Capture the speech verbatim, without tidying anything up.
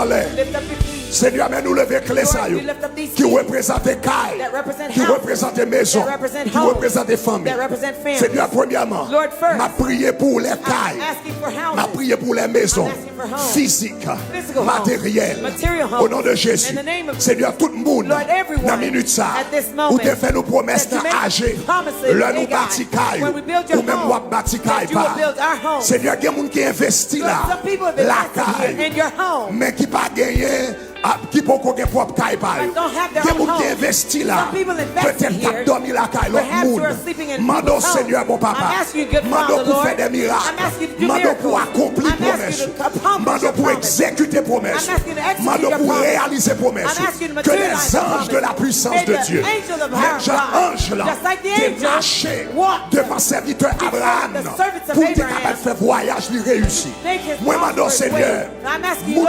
anlè. Senyè, men nou leve kle sa yo ki reprezante kay, ki reprezante mezon, ki reprezante fanmi. Senyè, premyèman, m ap priye pou lè kay, m ap priye pou lè mezon, fizik, materyèl. O non de Jezi, Senyè, tout moun nan minit sa, ou te fè nou pwomès nan aje, lè nou bati kay ou, ou menm w ap bati kay pa. Senyè, gen moun ki envesti la, lakay, men ki pa genyen, ap, ki poko gen pwòp kay pa yo. Gen moun ki envesti la, petèt k ap dòmi lakay lòt moun. Mande w, Senyè, bon papa, mande w pou fè de mirak, mande w pou akonpli pwomès ou, mande w pou egzekite pwomès ou, mande w pou reyalize pwomès ou. Que les anges de la puissance de Dieu, menm jan anj lan te mache devan sèvitè Abraram nan, pou l te kapab fè vwayaj li reyisi. Mwen mande w, Senyè, moun